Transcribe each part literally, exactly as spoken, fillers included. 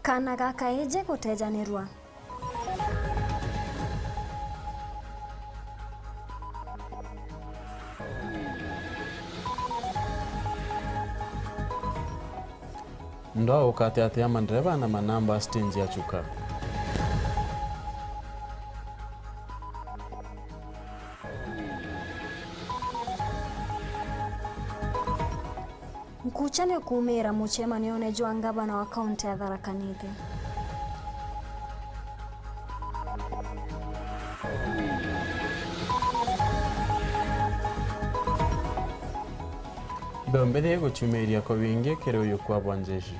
Kaana gakaiji gutejanirwa. Ndwauka ati ati ya mandereba na manamba stage ya Chuka. Nkucha ni kuumira mucemanione jwa ngavana wa kaunti ya Tharaka Nithi. Mbeu mbithi iguciumiria kwa wingi kiri uyu kwa bwa njeshi.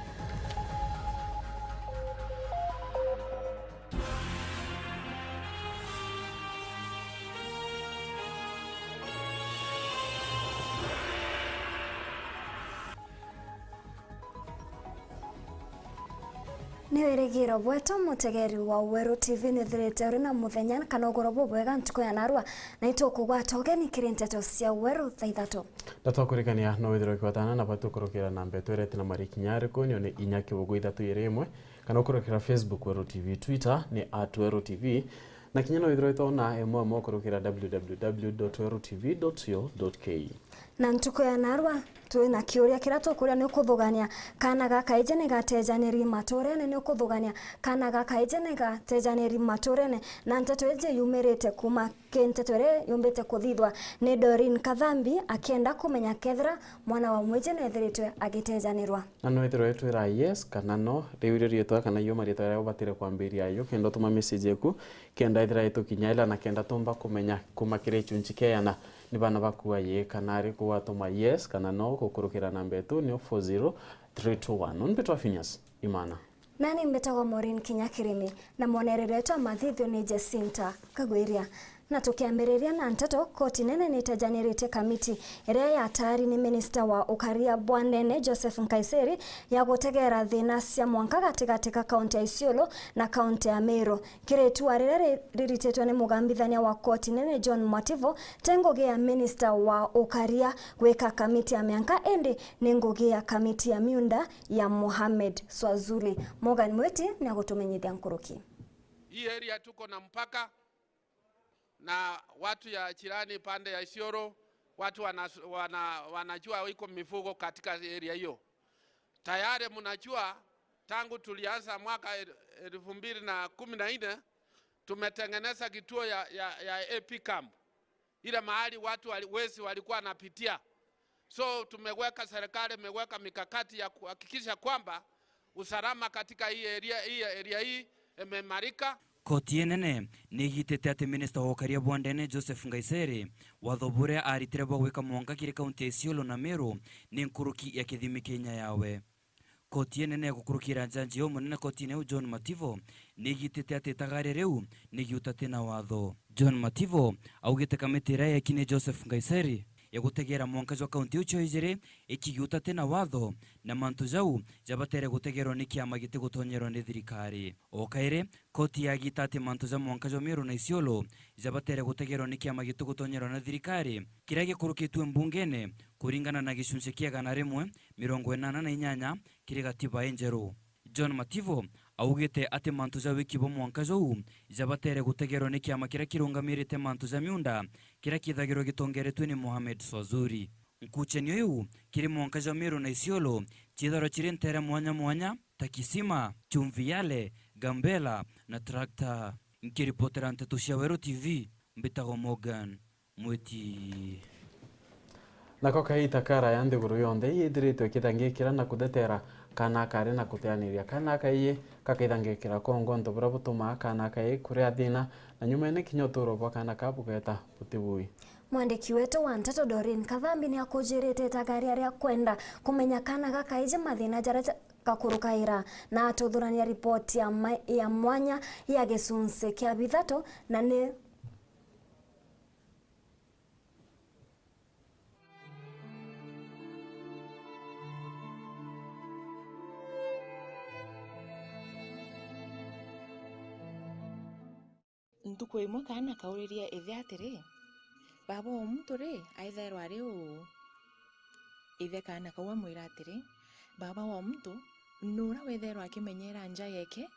Ni wirigiro bwetu, mutegeri wa Weru T V, nithirite uri na muthenya kana ugoro bubwega ntuku ya narua, na itukugwata ugeni kiri nteto cia Weru thaa ithatu. Ndatokurikania no withirwe ukiwatana na batu kurukira na mbere twerete na mari kinya ariku, nio ni inya kibugu ithatu iri imwe, kana ukurukira Facebook Weru T V, Twitter ni at Weru T V, na kinya no withirwe itona imwe imwe ukurukira W W W dot weru T V dot co dot K E. Na ntuku ya narua, twi na kiuria kiria tukuria ni kuthugania, kaana gakaiji ni gatejaniri maturene? Ni kuthugania, kaana gakaiji ni gatejaniri maturene? Na nteto iji yumirite kuma ki nteto iria yumbite kuthithwa ni Doreen Kathambi, akienda kumenya kethira mwana wa mwiji nethiritwe agitejanirwa. Na no ithirwe itwira yes kana no, riu irio rietwa kana iyo marietwa aria ubatire kwambiria ayo, kenda utuma message eku, kenda ithira itukinya ila, na kenda tumba kumenya kuma kiri ichunchi kiana ni bana bakua ye kana ari kuwatuma yes kana no gukurukira namba etu ni four zero three two one. Unbitwa Phineas Imana. Nani mbitagwa Maureen Kinya Kirimi, na mwonerere wetu wa mathithio ni Jacinta Kagwiria. Na tukiambiriria na nteto, koti nene nitejaniritie kamiti iria yatari ni minista wa ukaria bwa ndene Joseph Nkaiseri ya gutegera thina cia mwanka gatigati ka kaunti ya Isiolo na kaunti ya Meru. Kiri itua riria ri-, rirititwe ni mugambithania wa koti nene John Mativo, ti ngugi ya minista wa ukaria gwika kamiti ya mianka, indi ni ngugi ya kamiti ya miunda ya Mohamed Swazuli. Morgan Mwiti ni agutumenyithia nkuruki. Hii area tuko na mpaka na watu ya jirani pande ya Isiolo, watu wana-, wana-, wanajua iko mifugo katika area hiyo. Tayari mnajua tangu tulianza mwaka el-, elfu mbili na kumi na nne tumetengeneza kituo ya, ya, ya A P camp, ile mahali watu wali-, wezi walikuwa wanapitia. So tumeweka, serikali imeweka mikakati ya kuhakikisha kwamba usalama katika hii area, hii area hii imeimarika. Koti inene ni igitite ati minista wa ukaria bwa ndene Joseph Nkaiseri watho buria aritire bwa gwika mwanka kiri kaunti ya Isiolo na Meru ni nkuruki ya kithimi kia inya yawe. Koti inene ya gukurukira njanji ya umunene kotine iu John Mativo ni igitite ati itagaria riu ni giuta ti na watho. John Mativo augite kamiti iria yeeki ni Joseph Nkaiseri ya gutegera mwanka jwa kaunti iu cio ijiri ikigiuta ti na watho, na mantu jau jabatere gutegerwa ni kiama gitigutonyerwa ni thirikari. O kairi, koti yagita ati mantu ja mwanka jwa Meru na Isiolo jabatere gutegerwa ni kiama gitigutonyerwa na thirikari, kiria gikurukitue mbungene kuringana na gicunci kia igana rimwe mirongo inana na inyanya kiri gatiba injeru. John Mativo augite ati mantu ja wiki bwa mwanka jou jabatere gutegerwa ni kiama kiria kirungamirite mantu ja miunda, kiria kithagirwa gitongeretue ni Mohamed Swazuri. Nkuchanio iu kiri mwanka jwa Meru na Isiolo ciithagirwa ciri nteere mwanya mwanya ta kisima, chumvi yale, gambela na tractor. Nkiripotera nteto cia Weru T V, mbitagwa Morgan Mwiti. Nako kaita karaya nthiguru yonthe yithiritwe ikithangikira na kuthetera kaana kari na kuteaniria. Kaana kaiyi gakaithangikira kongo nto buria butumaa kaana kai kuria thina, na nyumene kinya uturo bwa kaana ka bugeta butibui. Mwandiki wetu wa nteto Doreen Kathambi ni akujirite itagaria ria kwenda kumenya kaana gakaiji mathina jaria ja-, gakurukaira, na atuthurania ripoti ya ma-, ya mwanya ya gicunci kia bithatu, na ni Ntuku imwe kaana kauririe ithe atiri, "Baba wa muntu ri aithairwa ari uu?" Ithe kaana kau amwira atiri, "Baba wa muntu Nuura wethairwa akimenyeera nja yeke,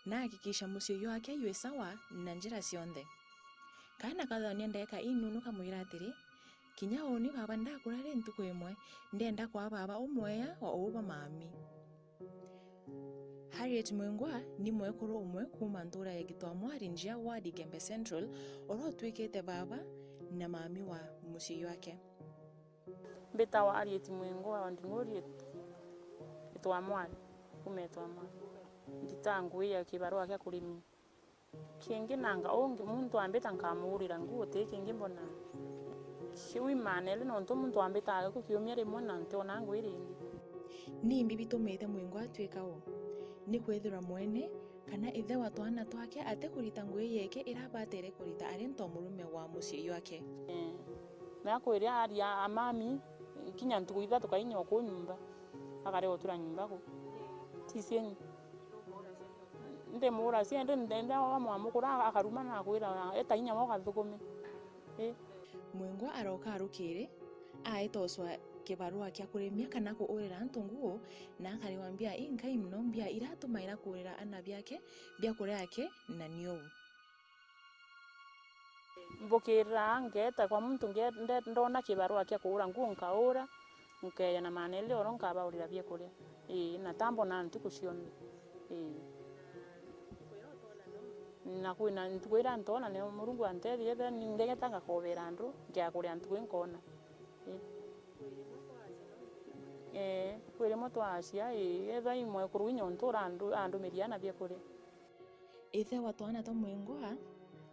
na ahakikisha mucii jwake jwi sawa na njira cionthe. Kaana kathonia ndagika inunu kamwira atiri, "Kinya uuni baaba ndakura ri ntuku imwe, ndienda kwaa baaba umweya o uu bwa maami." Harriet Mwingwa ni mwekuru umwe kuuma ntuura ya Gitwamwari njia ward Igembe Central, uria utwikite baaba na maami wa mucii jwake. Mbitawa Harriet Mwingwa wa Nding'uri Gitwamwari, kuuma Gitwamwari. Nditaa ngugi ya kibarua kia kurimia. Kingi nanga ungi muntu ambita nkamuurira nguo, ti kingi mbona. Kiu imanele nontu muntu ambitaga ku kiumia rimwe na ntiona ngugi ringi. Nimbi bitumite Mwingwa atwika uu? Ni kwithirwa mwene kana ithe wa twana twake atikurita ngugi yeke ira abatere kurita ari ntomurume wa mucii jwake. Ee. Na akwiria aria amami, kinya ntuku ithatu kainya o kuu nyumba, akarega gutura nyumba ku. Tisienyi. Ndimuura cia, ndi, ndi, ndi wamwamukura, akaruma na akwira, "Eta inya we ugathukume." Ii. Mwingwa aroka arukiri, aeta ucwa kibarua kia kurimia kana kuurira antu nguo, na akariwa mbia inkai mono, mbia ira atumaira kuurira ana biake, biakuria ake, na niu. Mbukirira ngeeta kwa muntu nge-, nde-, ndona kibarua kia kuura nguo nkaura, nkeeja na maneli oro nkabaurira biakuria. Ii, na tambona ntuku cionthe. Ii. Na kwina ntuku iria ntoona ni Murungu antethia, ethira ni ndegeta ngakobera andu, nkiakuria ntuku inkoona. Ii. Ee, kwi rimwe twacia, ii, ethira i mwekuru inya untu urandu-, andumiria ana biakuria. Ithe wa twana twa Mwingwa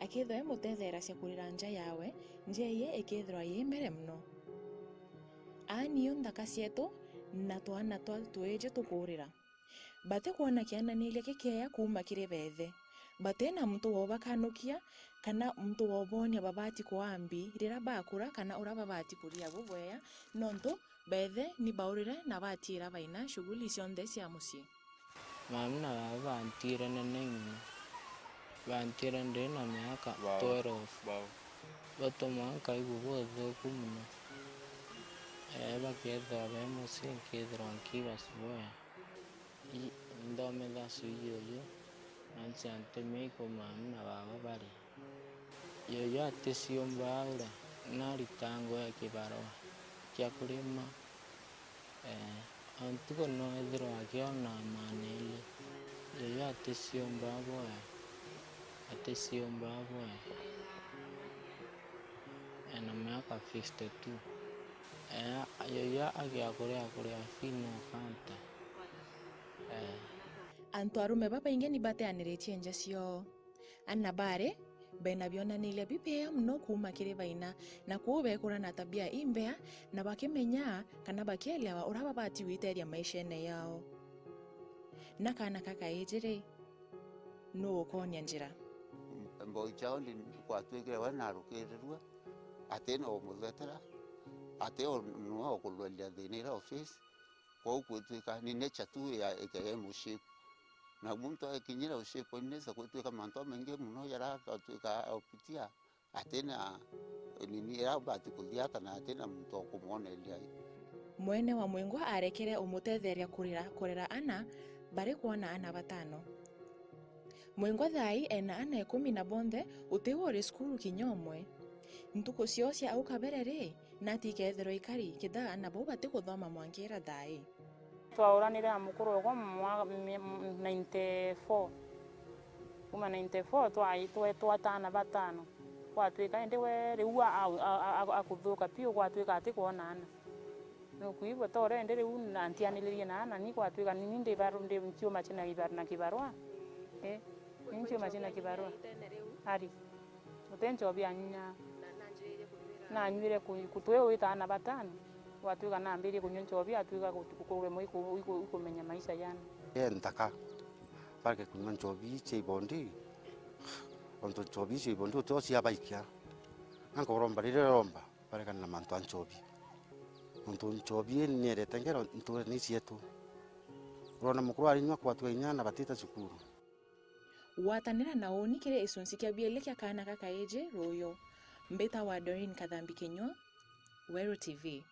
akethirwa emutetheeracia kurira nja yawe, nja iye ikethirwa yi mbere mono. Aa niyo nthaka cietu na twana twa twiji tukuurira. Batikwona kiananiria gikieya kuuma kiri beethe. Batina muntu wa ubakanukia kana muntu wa uboonia babati kwaa mbi riria bakura kana uria babati kuria bubwega, nontu beethe ni baurire na batiira baina shughuli cionthe cia mucii. Maami na baaba bantiire nene mono. Bantiire ndina miaka twelve. Bao. Batuma nkaigua buthuku mono. Ee, bakethirwa be mucii, nkethirwa nkiiba cuboya. I, nthome thacu ii uyu, na nciantumia iku maami na baaba bari. Yuyu aticiumbaa ura, na arita ngugi ya kibarua kia kurima, ee, o ntuku no ethirwa akiona maneli. Yuyu aticiumbaa bwega, aticiumbaa bwega. Ena miaka fifty two. Ee, yuyu agia kuria, kuria fee no counter. Ee. Antu arume babaingi ni bateaniritie nja ciao. Ana bari bena bionaniria bibiea mono kuuma kiri baina, na kwou bekura na tabia imbea, na bakimenya kana bakielewa uria babati gwiteethia maishene yao. Na kaana ka kaiji ri, nuu ukonia njira? Mboi ciao ni kwatwikire we narukirirue, ati no umuthetera, ati o-, no ukulweria thina iria office. Kwou gwitwika ni nature tu ya eke e mushape. Na muntu akinyire ushape-ini, nesa gwitwika mantu jamaingi mono jaria agatwika aupitia, atina nini iria abati kuthiata na atina muntu wa kumwoneria. Mwene wa Mwingwa arekere umutetheria kurira, kurera ana, bari kwona ana batano. Mwingwa thaai ena ana ikumi na bonthe uti uri cukuru kinya umwe. Ntuku ciao cia au kabere ri, nati ikethirwa ikari, kethira ana bau batikuthoma mwanka ira thaai? Twauranire na mukuru okwa mwa-, mi-, m-, ninety four. Kuma ninety four twai-, twe-, twetwa ana batano. Gwatwika indi we riu a-, a-, a-, a-, akuthuka piu, gwatwika atikwona ana. Nukwigua tore indi riu na ntianiririe na ana, ni gwatwika ni, ni ndi baru-, ndi nchiuma china kibar-, na kibarua. Eh, ni nchiuma china kibarua. Ari. Guti nchobi anyunyaa. Nanywire ku-, ku-, twi wita ana batano, gwatwika nambirie kunywa nchobi, atwika ku-, ku-, kuremwa iku-, iku-, ikumenya maisha jana. Ee nthaka, bareke kunywa nchobi cia ibondi, ontu nchobi cia ibondi uti o ciabaikia. Na nkauromba riria uromba, baregane na mantu a nchobi. Nontu nchobi ii nierete ngero ntuurene ii cietu. Urona mukuru arinywa kwatwika inya na batita cukuru. Gwatanira na uuni kiri gicunci kia bieli kia kaana ga kaiji ruuyu. Mbitawa Doreen Kathambi Kinyua, Weru T V.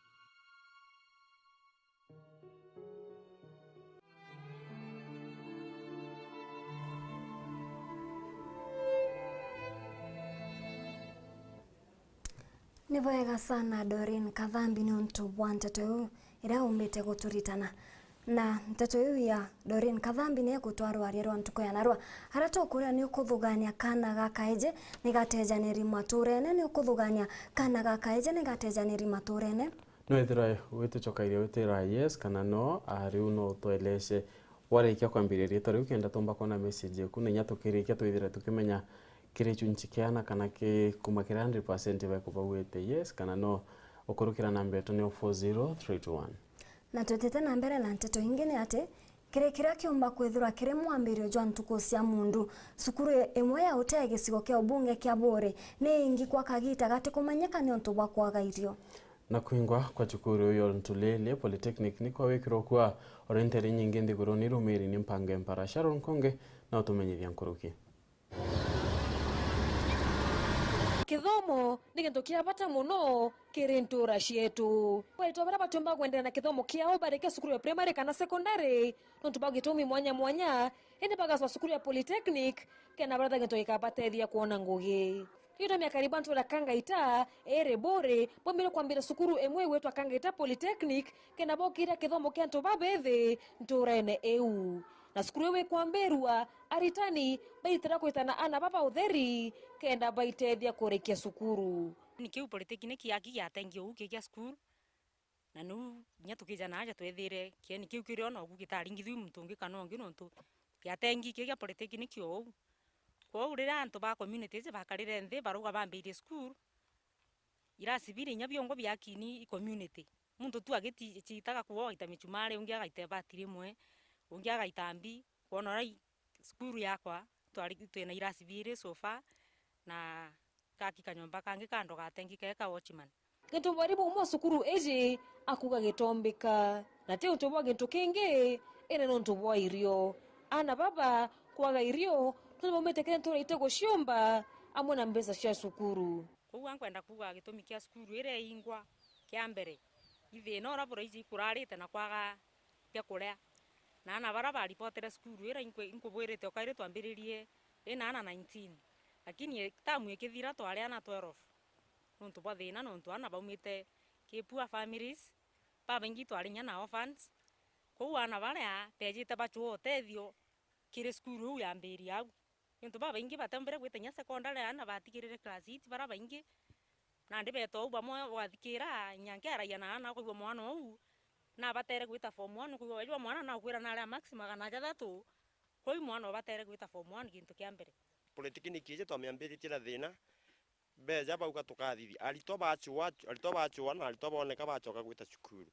Ni bwega sana Doreen Kathambi niuntu bwa nteto iu iria umbite guturitana. Na nteto iu ya Doreen Kathambi ni igutwaa rwaria rwa ntuku ya narua, aria tukuria ni ukuthugania kana ga kaiji ni gatejaniri maturene, ni ukuthugania kana ga kaiji ni gatejaniri maturene. Nwethira witucokairia witira yes kana no, a, riu no utweleshe. Warikia kwambiriria riitwa riu kenda tumba kwona message yaku, na inya tukirikia twithire tukimenya kiri chunchi kia ana kana ki kuma kiri hundred percent bakubaugite yes kana no, ukurukira namba yetu ni four zero three two one. Na twitite na mbere na nteto ingi ni ati, kiri kiria kiumba kwithirwa kiri mwambirio jwa ntuku cia mundu, cukuru imwe ya utee gicigo kia ubunge kia Buuri ni ingi kwa kagiita gatikumenyeka niuntu bwa kwaga irio. Na kwingwa kwa cukuru ya Ntulele Polytechnic ni kwawikirwa kwa ori ntere nyingi nthiguruni rumiri ni mpango ya mpara. Sharon Nkonge na utumenyithia nkuruki. Kithomo ni gintu kia bata mono kiri ntuura cietu. Aritwa baria batiumba kwenderea na kithomo kiao barikia cukuru ya primary kana secondary, nontu bwa gitumi mwanya mwanya, indi bagacwa cukuru ya Polytechnic, kenda baretha gintu gikabatethia kwona ngugi. Gitumi akari ba ntuura Kangaita iri Buuri baumire kwambira cukuru imwe igwitwa Kangaita Polytechnic, kenda bokiria kithomo kia antu babethi ntuurene iu. Na cukuru iu ikwambirua, aritani baitira kwita na ana baba utheri, kenda baitethia kurikia cukuru. Ni kiu Polytechnic yaki giatengi uu kia cukuru. Na niu kinya tukija na aja twethire kieni kiu kiri o noku gitaringithwi muntu ungi kana ungi, nontu giatengi kii gia Polytechnic o uu. Kwou riria antu ba community iji bakarire nthi, barauga bambirie cukuru, irasi biri inya biongwa biakini i community. Muntu tu agiti-, agitiitaga kuu, agaita micumari, ungi agaita ibati rimwe, ungi agaita mbi, kwona uria i-, cukuru yakwa twari, twina irasi biiri so far, na gaki kanyomba kangi kando gatengi kega ka watchman. Gintu mwarimu umwe wa cukuru iji akuuga gitombika, na ti untu bwa gintu kingi, indi ni untu bwa irio. Ana baba kwaga irio, nontu baumite kiri ntuura itiguciumba, amwe na mbeca cia cukuru. Kwou ankwenda kuuga gitumi kia cukuru iria iingwa, kia mbere, i thiina uria buraiji ikurarite na kwaga bia kuria. Na ana baria baripotere cukuru iria inkwe-, inkubwirite ukairi twambiririe ina ana nineteen. Lakini tamu ikithira twari ana twelve. Nontu bwa thiina, nontu ana baumite ki poor families, babaingi twari inya na orphans. Kwou ana baria beejite bacua utethio kiri cukuru iu yambiria au. Niuntu babaingi batembere gwita inya secondary, ana batigirire class eight, bara baingi nandi beeta uu bamwe, ugathikira inya nkiaragia na ana, ukaigua mwana uu nabatere gwita form one, ukaigua wejwa mwana naukwira nari a max magana jathatu, kwou mwana ubatere gwita form one gintu kia mbere. Polytechnic iji twamiambiritie na thiina, beeja bauga tukathithia, aritwa bacua, aritwa bacua na aritwa booneka bacoka gwita cukuru.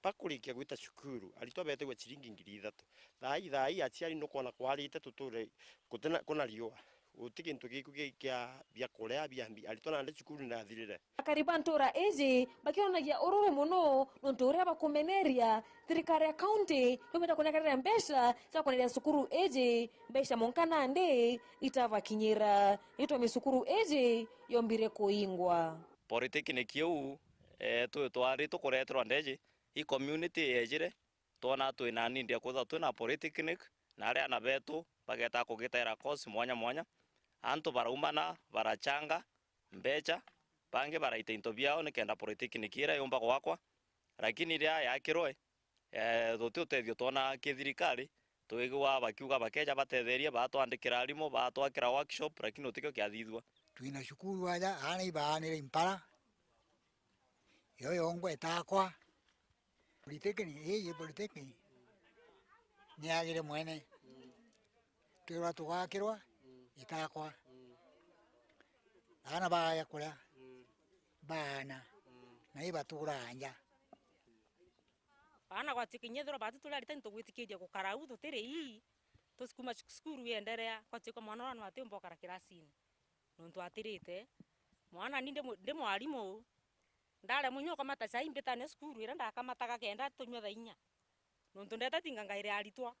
Bakurikia gwita cukuru, aritwa beetigwa ciringi ngiri ithatu. Thaa ii, thaa ii aciari nukwona kwarite tuture kutina, kuna riua. Guti gintu giku gi-, kia bia kuria bia mbi, aritwa nandi cukuru nirathirire. Akari ba ntuura iji bakionagia ururu mono nontu uria bakumeneria thirikari ya kaunti yumite kunekerera mbeca cia kweneria cukuru iji, mbeca monka nandi itabakinyira. Gitumi cukuru iji yombire kuingwa. Polytechnic iu, eh, twi twari tukureterwa ndeji, i community yeejire, twona twina need ya kwithirwa twina polytechnic, na aria ana beetu bageeta kugitaira course mwanya mwanya. Antu baraumana, barachanga mbecha, bangi baraita into biao nikenda polytechnic iria yumba gwakwa, lakini riria yaakirwe, eh, tuti utethio twona ki thirikari, twigua bakiuga bakeja batetherie, baatwandikira arimu, baatwakira workshop, lakini gutikio kiathithua. Twina cukuru aja, aana ibaanire impara, yo yongwa itakwa. Polytechnic, ii, ii polytechnic, niagire mwene. Twirwa tugakirwa, itakwa. Aana baaya kuria, baana, na ibaturaa nja. Aana gwatuika inya ethirwa baati turi aritani tugwitikiria gukara au tutiri ii, tusikuma cuk-, cukuru ienderea, gwatuika mwana uria no atiumba ukara kirasini. Nontu atirite, mwana ni ndi mu-, ndi mwarimu, ndaremwa inya ukamata chai mbitane cukuru iria ndakamataga kenda tunywe thaa inya. Nontu ndeta tinga ngaire aritwa.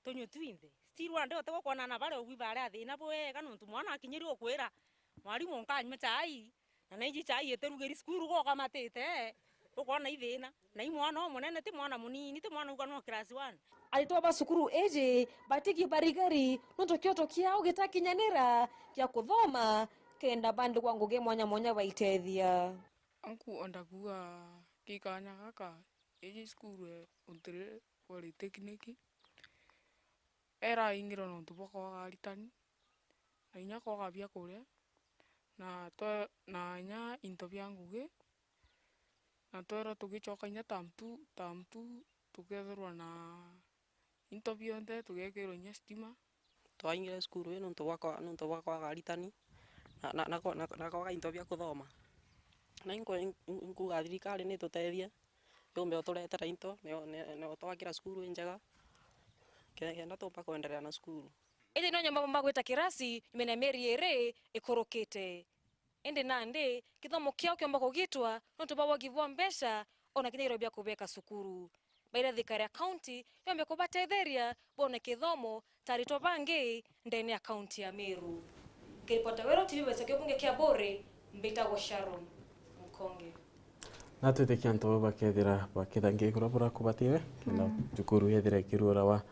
Tunywe twinthe. Still wana ndi utegwa kwona ana baria ugwi baria thina bwega, nontu mwana akinyiri ukwira, "Mwarimu, nkanywa chai, na naiji chai itirugiri cukuru, gukamatite, ukwona i thina." Na i mwana umunene, ti mwana munini, ti mwana uga no class one. Aritwa ba cukuru iji batigi barigari, nontu kioto kiao gitakinyanira kia kuthoma kenda bandikwa ngugi mwanya mwanya baitethia. Anku ondakuga ki kanya gaka, iji cukuru e untu riri polytechnic, eraingirwe nontu bwa kwaga aritani, na inya kwaga biakuria, na twe-, na inya into bia ngugi, na twerwa tugicoka inya term two, term two tukethirwa na into bionthe, tugekirwa inya stima. Twaingire cukuru ii nontu bwa kwa-, nontu bwa kwaga aritani, na, na, na kwa-, na, na kwaga into bia kuthoma. Na inkwe-, in-, in-, inkuga thirikari nitutethie, yumbe uturetera into, nio-, ni-, niotwakira cukuru injega, ke-, kenda tumba kwenderea na cukuru. Indi no nyomba bomba gwita kirasi nyumene ya mieri iri ikurukite. Indi nandi, kithomo kiao kiomba kugitwa nontu bwa wagi bwa mbeca, ona kinya irio bia kubeka cukuru. Baira thirikari ya kaunti yombe kubatetheria bone kithomo ta aritwa bangi ndene ya kaunti ya Meru. Nkiripota Weru T V, besa kio bunge kia Buri, mbitagwo Sharon Mukonge. Na twitikia antu bau bakethira bakithangia iguru burakubatire, kenda Mm. cukuru yethira ikiruurawa,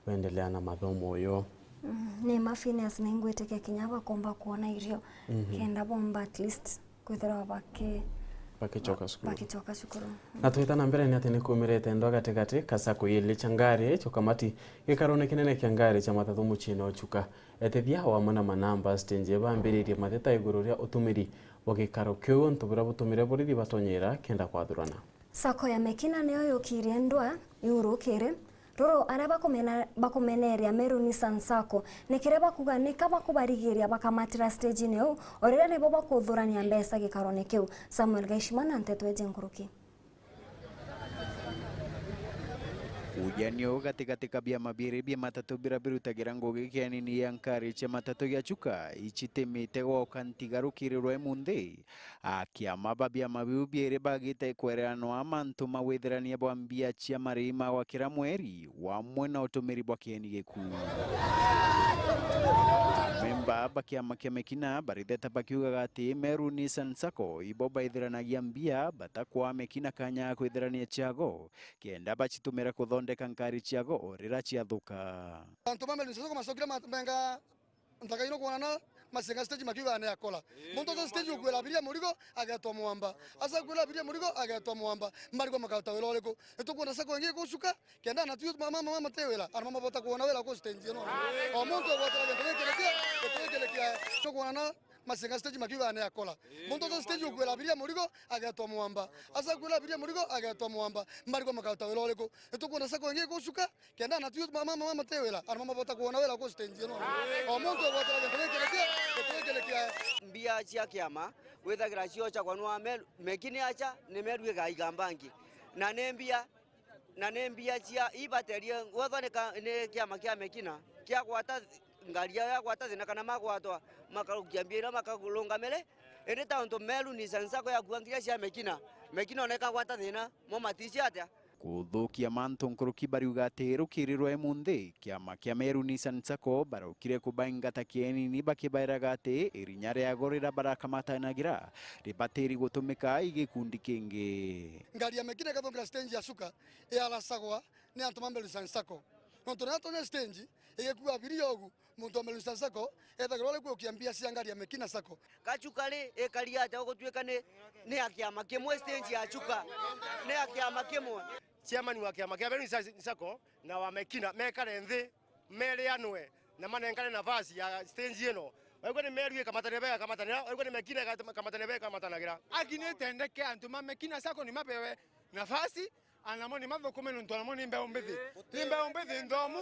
bendelea na mathomo uyo. Mm, ni ma Phineas, na ingwitikia kinya bakomba kwona irio, Mhm. kenda bomba at least kwithirwa baki-, Bakicoka ba-, cukuru. Bakicoka cukuru. Mm. Na twita na mbere ni ati ni kumirite ndwa gatigati ka sacco ili cha ngari cha Kamati gikarone kinene kia ngari cha matathu muciine o Chuka. Etethia o amwe na manamba stage bambiririe mateta iguru ria utumiri bwa gikaro kiu, untu buria butumire borithi batonyera kenda kwathurana. Sacco ya Mekina niyo yukirie ndwa iurukire. Ruru aria bakumena-, bakumeneria Meru Nissan Sacco, ni kiria bakuga ni ka bakubarigiria bakamatira stage-ini iu, o riria nibo bakuthurania mbeca gikarone kiu. Samuel Gaishima na nteto iji nkuruki. Ujania uu gatigati ka biama biiri bia matatu biria birutagira ngugi kienini ya nkari cia matatu gia Chuka, icitimite gwoka ntiga rukiri rwa imunthi. Akiama ba biama biu biiri bagite kwereanwa mantu ma withirania bwa mbia cia marii ma gwa kira mweri, wamwe na utumiri bwa kieni gikuu. Amemba ba kiama kia Mekina baritheta bakiugaga ati Meru Nissan Sacco ibo baithiranagia mbia batakwaa Mekina kanya ga kwithirania ciago, kenda bacitumira kuthondeka nkari ciago o riria ciathuka. Antu ba Meru Nissan Sacco macokire ma-, menga nthaka ino kwonana macenga stage makiuga ni akola. Muntu aca stage ukwira abiria murigo agetwa mwamba. Aca kwira abiria murigo agetwa mwamba. Marigwa makauta wira uriku? Nitukwona sacco ingi ikucuka, kenda na tu mama, mama mate wira, ana mama bota kwona wira ku stage ino. O muntu agwatira gintu gikirikia, gintu gikirikia. Tukwonana macenga stage makiuga ni akola. Muntu aca stage ukwira abiria murigo agetwa mwamba. Aca kwira abiria murigo agetwa mwamba. Marigwa makauta wira uriku? Nitukwona sacco ingi ikucuka, kenda na tu mama, mama mate wira, ana mama bota kwona wira ku stage ino. O muntu agwatira gintu gikirikia, gintu gikirikia. Mbia cia kiama withagira ciochagwa nwa Meru, Mekina acha ni Meru igaiga mbangi. Na ni mbia, na ni mbia cia ibaterie gwethwa ni ka-, ni kiama kia Mekina kia gwata ngari yao ya gwata thina kana magwatwa makarukia mbia iria makarungamire. Indi ta untu Meru Nissan Sacco yakua nginya cia Mekina, Mekina ona ikagwata thina, mo matici atia? Kuthukia mantu nkuruki bariuga ati rukiri rwa imunthi, kiama kia Meru Nissan Sacco baraukire kubaingata kienini bakibairaga ati irinya riago riria barakamatanagira ribatiri gutumika i gikundi kingi. Ngari ya Mekina ikathongira stage ya Chuka, iaracagwa ni antu ma Meru Nissan Sacco. Nontu riria atonya stage, igikua abiria ugu, muntu wa Meru Nissan Sacco ethagirwa ari kuukia mbia cia ngari ya Mekina Sacco. Ka Chuka ri, ikari atia gutuika ni, ni ya kiama kimwe stage ya Chuka? Ni ya kiama kimwe. Chairman wa kiama kia Meru Nissan Sacco na wa Mekina mekare nthi, merianwe na manengane nafasi ya stage ino. Waigua ni Meru ikamatanira, bekamataniria, waigua ni Mekina ikamatanira, bekamatanagira. Aki ni itendeke, antu ma Mekina Sacco ni mabewe nafasi, anamo ni mathukume nontu anamo ni mbeu mbithi. Ni mbeu mbithi nthomu,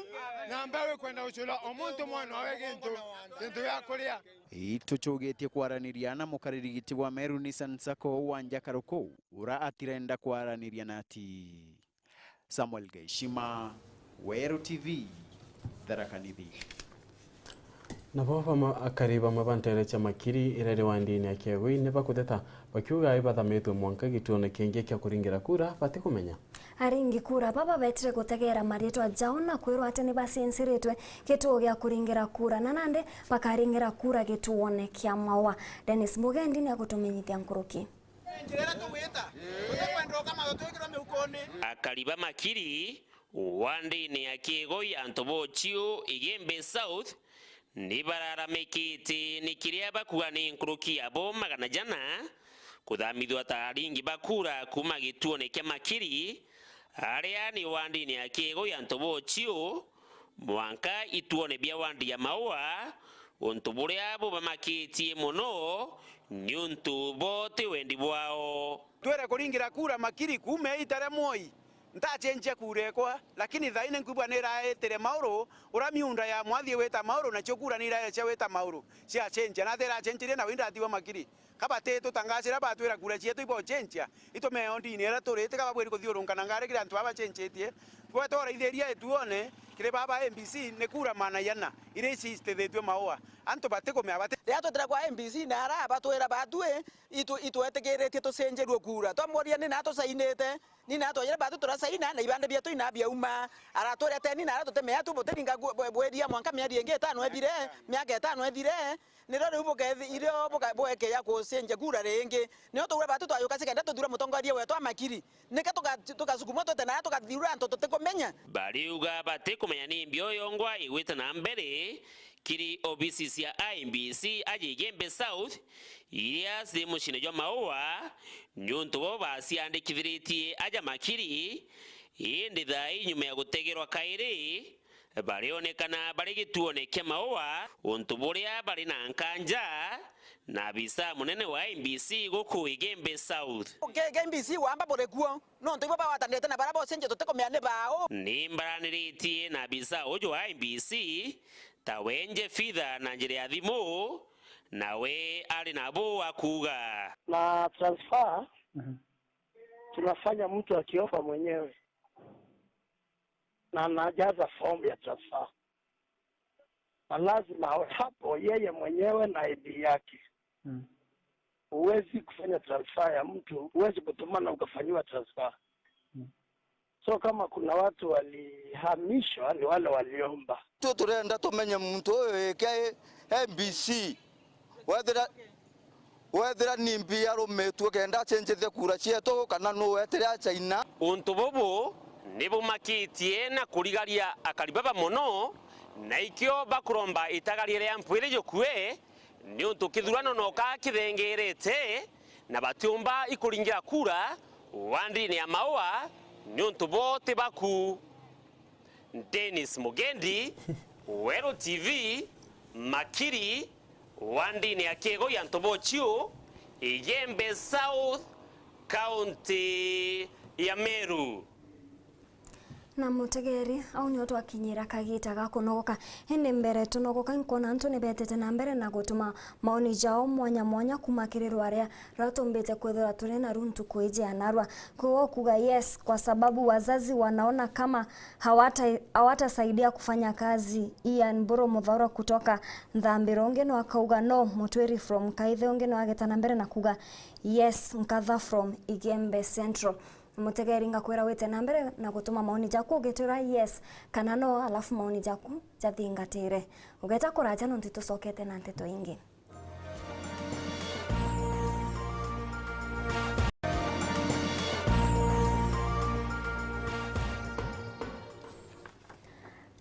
na mbeu ikwenda gucura o muntu mwana wawe gintu, gintu gia kuria. Itucugitie kwaraniria na mukariri giti wa Meru Nissan Sacco Wanja Karuku, ura atirenda kwaraniria nati. Samuel Gaishima, Weru T V, Tharaka Nithi. Nabo bama-, akari bamwe ba nteere cia Makiri iria iri wandini ya Kiegui ni bakuteta, bakiuga ibathamitwe mwanka gituone kingi kia kuringira kura batikumenya. Aringi kura baba betire gutegeera mariitwa jao na kwirwa ati ni bacinsiritwe gituo gia kuringira kura, na nandi bakaringira kura gituone kia Maua. Dennis Mugendi ni agutumenyithia nkuruki. Njira iria tugwita, tutikwenda ukama twikirwe miukoni. Akari ba Makiri, wandini ya Kiegui, antu ba Uchiu, Igembe South, ni bararamikitie ni kiria bakuga ni nkuruki ya bo magana jana kuthamithua ta aringi ba kura kuuma gituone kia Makiri, aria ni wandini ya Kiego ya Ntobochiu, mwanka ituone bia wandi ya Maua, untu buria bubamakitie mono, niuntu bo ti wendi bwao. Twere kuringira kura Makiri kuuma ita ria Moi, ntacenjia kura ekwa, lakini thaai ni nkwigua ni iraitire Mauru, uria miunda ya mwathie wita Mauru, nacio kura ni iraecia wita Mauru, ciacenjia. Natia iracenjirie, nawe indatigwa Makiri. Ka batitutangacira batwira kura cietu ibocenjia, itumeo ndini iria turi, tika babwiri kuthiurunka na ngari kiri antu baa bacenjitie. Gwetwa uraithiria ituone kiri baba M B C ni kura maana iana iria icitithitue Maua. Antu batikumea bati. Riria twetire kwa M B C na ara batwira batwi, itu-, itwetikiritie tucenjirue kura. Twamuria ni naa tusainite, ni naa twajire batu turasaina na ibande bietu ina biauma. Aratwira teni na ara tutemea tu butiringa gu-, bwe-, bweria mwanka mieri ingi itano ithire, miaka itano ithire. Nirio riu bukethi-, irio buka-, buekeja kucenjia kura ringi. Niyo tuuga batu twajuka cikenda tuthura mutongoria wetu a Makiri. Nika tuka-, tukasukumwa twete na tukathura antu tutikumenya. Bariuga batikumenya ni mbio yongwa igwite na mbere kiri obisi cia I E B C aja Igembe South, iria ciri muciine jwa Maua, niuntu bo baciandikithiritie aja Makiri, indi thaai nyuma ya gutegerwa kairi, barionekana bari gituone kia Maua, untu buria bari na nkanja na abisa munene wa I E B C guku Igembe South. Ke-, K M B C wamba buri kuo, nontu ibo bagwatanirite na baria bocenjia tutikumenya ni bau. Ni mbaraniritie na abisa uju wa I E B C, ta wenje Fitha na njira ya thimu, nawe ari na buu akuuga. Na transfer, mhm, tunafanya mtu akiomba mwenyewe na anajaza form ya transfer. Na lazima awe hapo yeye mwenyewe na I D yake. Mm. Huwezi kufanya transfer ya mtu, huwezi kutuma na ukafanyiwa transfer. Mm. So kama kuna watu walihamishwa, ni wale waliomba. Tu turenda tumenye muntu uyu eke M B C. Wethira, wethira ni mbi arumitue kenda acenjithie kura cietu, kana nu wetire acaina? Untu bubu ni bumakitie na kurigaria akari baba mono, na ikio bakuromba itagaria ria mpwiri jukue, niuntu kithurano noka kithengerete, na batiumba ikuringira kura wandini ya Maua, niuntu bo ti baku. Dennis Mugendi, Weru T V, Makiri, wandini ya Kiego ya Ntobochiu, Igembe South, kaunti ya Meru. Na mutegeri, au nio twakinyira kagita ga kunogoka. Indi mbere tunogoka, nkwona antu ni betete na mbere na gutuma maoni jao mwanya mwanya kuma kiri rwaria ruria tumbite kwithirwa turi naru ntuku iji ya narua. Kwoguo kuga yes, kwa sababu wazazi wanaona kama hawata-, hawatasaidia kufanya kazi. Ian Mburu Muthaura kutoka Nthambiro, ungi no akauga no. Mutwiri from Kaithe, ungi no ageta na mbere na kuga yes. Nkatha from Igembe Central. Mutegeri, ngakwira wite na mbere na gutuma maoni jaku ugitwira yes kana no, alafu maoni jaku jathingatire. Ugeta kuraja nontu tucokete na nteto ingi.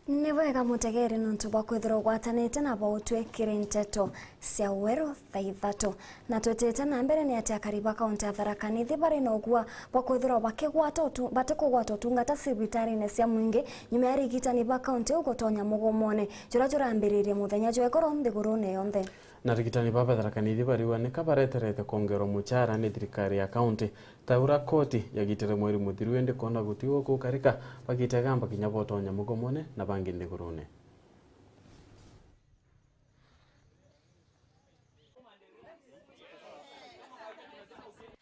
Ni bwega mutegeri nontu bwa kwithirwa ugwatanite na bo utwikire nteto cia Weru thaa ithatu. Na twitite na mbere, ni ati akari ba kaunti ya Tharaka Nithi bari na ugua bwa kwithirwa bakigwata utu-, batikugwata utungata cibitarine cia mwingi nyuma ya arigitani ba kaunti iu gutonya mugomone juria jurambiririe muthenya jwa igoro nthigurune yonthe. Na arigitani ba Tharaka Nithi bariuga nika bareterete kwongerwa muchara ni thirikari ya kaunti, ta uria koti yagitire mweri muthiru, indi kwona guti gukukarika, bagitegamba kinya botonya mugomone na bangi nthigurune.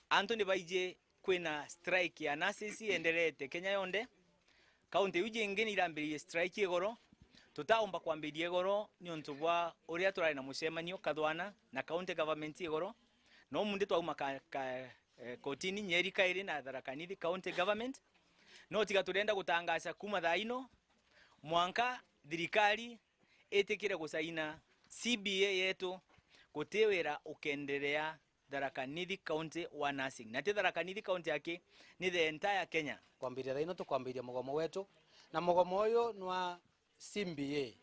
Antu ni baiji kwina strike ya nurses ienderete Kenya yonthe. Kaunti iu jingi ni irambiririe strike igoro. Tutaumba kwambiria igoro niuntu bwa uria turari na mucemanio kathwana na county government igoro. No munthi twauma ka, ka, eh, kotini Nyeri kairi na Tharaka Nithi county government. No tiga turenda gutangaca kuma thaa ino mwanka thirikari itikire gusaina C B A yetu, guti wira ukenderea Tharaka Nithi County wa nursing. Na ti Tharaka Nithi County aki, ni the entire Kenya. Kwambiria thaa ino tukwambiria mugomo wetu, na mugomo uyu ni wa C B A.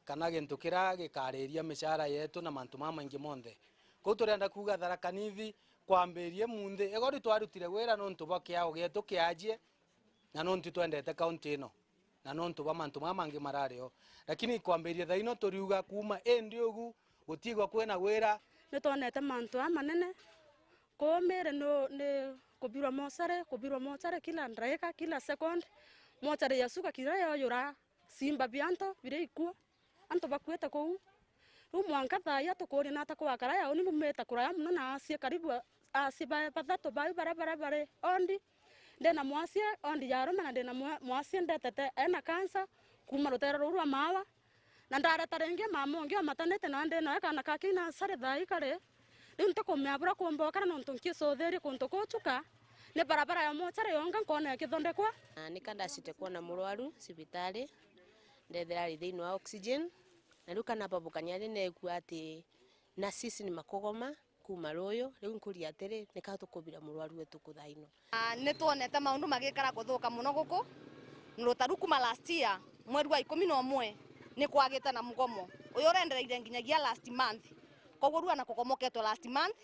kana gintu kiria gikariria micara yetu na mantu mamaingi monthe. Kou turenda kuuga Tharaka Nithi kwambirie munthi, igori twarutire wira nontu bwa kiao gietu kiajie, na nontu twendete kaunti ino, na nontu bwa mantu maya mangi marari o. Lakini kwambiria thaino turiuga kuuma indi ugu gutigwa kwina wira. Nitwonete mantu aa manene. Kuu Miiri ni, ni kubirwa mochari, kubirwa mochari kila ndaika, kila second. Mochari ya suka kiria yoyura, simba bia antu biria ikuo. Antu bakuite kuu. Riu mwanka thaa ii atukuuria nata kwakara ya uni bumite kuraya mono na asie karibu a-, asie ba-, bathatu bau baria, baria bari ondi. Ndina mwasie, ondi ya arume na ndina mwa-, mwasie ndetete ena cancer kuuma rutere ruu rwa Maawa. Na ndareta ringi mama ungi omatanite na ndina we kana kaki na sari thaa ii kari. Riu ntikumea buria kumba ukara nontu nkicuthirie kuntu kuu chuka ni barabara ya mochari yonga nkona ikithondekwa. Na nika ndacite kwona murwaru cibitari, ndethira ari thiini wa oxygen, na riu kana babukania ri neekua ati nurses ni makugoma kuuma ruuyu, riu nkuria atiri, nika tukubira murwaru wetu kuthaino? Na nitwonete maundu magikara kuthuka mono guku, na rutaru kuuma last year, mweri wa ikumi na umwe, ni kwagite na mugomo. Uyu urendereire nginyagia last month. Koguo riu ana kukomoketwe last month,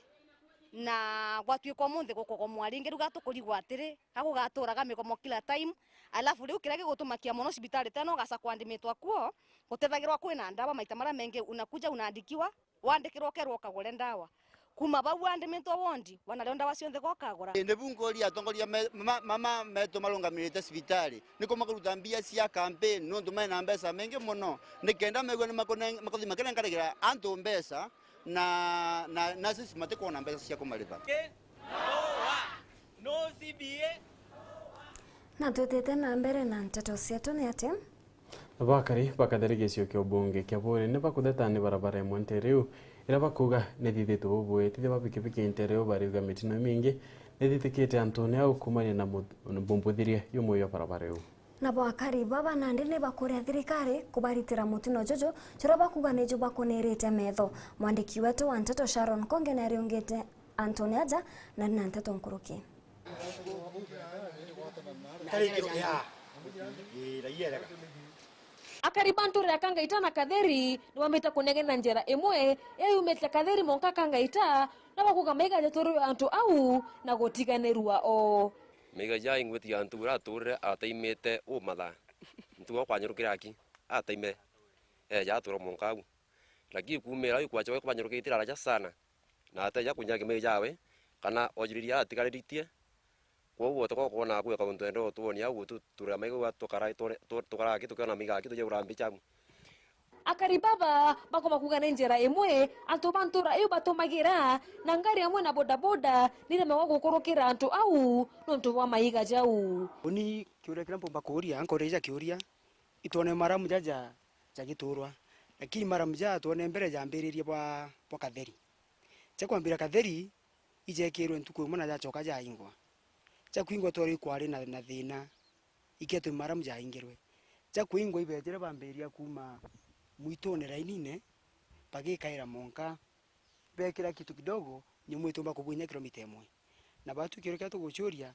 na gwatuika umunthi gukugomwa ringi, riu gatukurigwa atiri, ga gugaturaga migomo kila time, alafu riu kiria gigutumakia mono cibitari teno ugaca kwandimitwa kuo, gutethagirwa kwina ndawa maita maria mengi unakuja unaandikiwa, wandikirwa ukerwa ukagure ndawa. Kuuma bau wandimitwa wondi, wanario ndawa cionthe gokagura. Indi bu nkuria atongoria me-, ma-, ma-, ma-, metu marungamirite cibitari, niku makaruta mbia cia campaign, nontu mena mbeca mengi mono, nikenda megua ni makune-, makuthi makinengaragira antu mbeca, na, na, na sisi matikwona mbeca cia kumaritha. K, no wa, no C B A. Na twitite na mbere na nteto cietu ni ati, Bakari ba Katheri gicigo kia ubunge kia Bwire ni bakutheta ni barabara imwe ntere iu iria bakuuga ni thithitwe bubui. Ethithia ba pikipiki ntere iu bariuga mitino imingi ni thithikite antune au kuumania na mu-, mumbuthirie jumwe jwa barabara iu. Nabo akari baba nandi ni bakuria thirikari kubaritira mutino juju juria bakuuga niju bakunirite metho. Mwandiki wetu wa nteto Sharon Konge ni ariungite antune aja na ari na nteto nkuruki. Akari ba ntura ya Kangaita na Katheri ni bambite kunegena njira imwe ya yumite Katheri monka Kangaita, na bakuuga maiga jatwirwe antu au na gutiganirua o. Maiga ja ingwiti ya antu uria aturire ataimite umatha. Ntugo kwanyurukira aki, ataime, eja atura monka au. Lakini kuumira au ikwachwa kubanyurukitie araja sana. Na ateja kunya kimai jawe, kana ojuririe atigariritie. Kwou otoka kwona akue kauntu ende otwonia au gutu turira maiga tukara, tukara aki tukiona maiga aki tuje urambi chagu. Akari baba bakoma kuuga ni njira imwe antu ba ntura iu batumagira, na ngari amwe na bodaboda ni remagwa gukurukira antu au nontu bwa maiga jau. Uni kiuria kiria mpumba kuuria, nkuria ja kiuria, itwone maramu jaja jagiturwa, lakini maramu ja twone mbere jambiririe bwa, bwa Katheri. Cha kwambira Katheri, ijekirwe ntuku imwe na jachoka jaingwa. Cha kwingwa twari kwari na, na thina, iketwe maramu jaingirwe. Cha kwingwa ibejire bambiria kuuma mwitune rainine, bagikaira monka, bekira kitu kidogo, nyumu itumba kubwinya kilomita imwe. Na batu kiuria kiria tugucuria,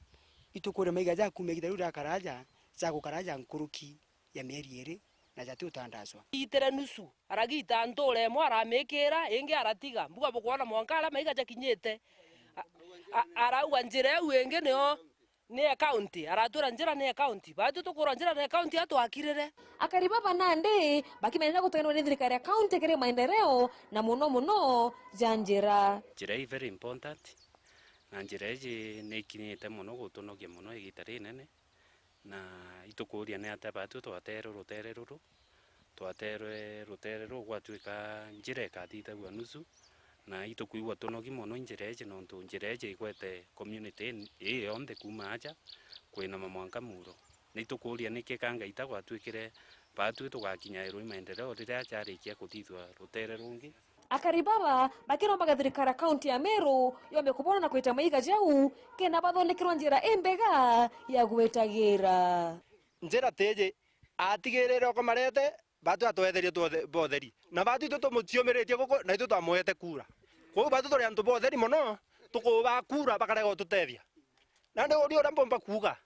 itukuria maiga ja kuuma igita riu ria karaja, ja gukaraja nkuruki ya mieri iri, na jati utandacwa. Itire nusu, aragita ntura imwe aramikira, ingi aratiga. Mbuga bukwona mwanka aria maiga jakinyite. A-, a-, arauga njira iu ingi nio ni ya county, aratwira njira ni ya county. Batu tukurwa njira ni ya county atwakirire. Akari baba nandi bakimenera guteganirwa ni thirikari ya county kiri maendeleo, na muno muno ja njira. Njira ii very important, na njira iji ni ikinyite muno gutunogia muno igita rinene. Na itukuuria ni atia batu twateerwe ruteere ruru? Twateerwe ruteere ruru gwatuika njira ikathithagua nusu, na itukwigua tunogi mono njira iji, nontu njira iji igwete community in-, ii yonthe kuuma aja kwinama mwanka Muuro. Na itukuuria niki Kangaita gwatuikire batu tugakinyairwa i maendeleo riria jarikia kuthithua ruteere rungi? Akari baba bakirombaga thirikari ya kaunti ya Meru yombe kubona na kwita maiga jau, kenda bathondekerwa njira imbega ya gwitagira. Njira tiji atigirire ukomarete, batu atwetherie tuothe-, botheri. Na batu itu tumuciumiritie guku, na itu twamwete kura. Kwou batu turi antu botheri mono, tukuba kura bakarega ututethia. Nandi uria uria mbomba kuuga,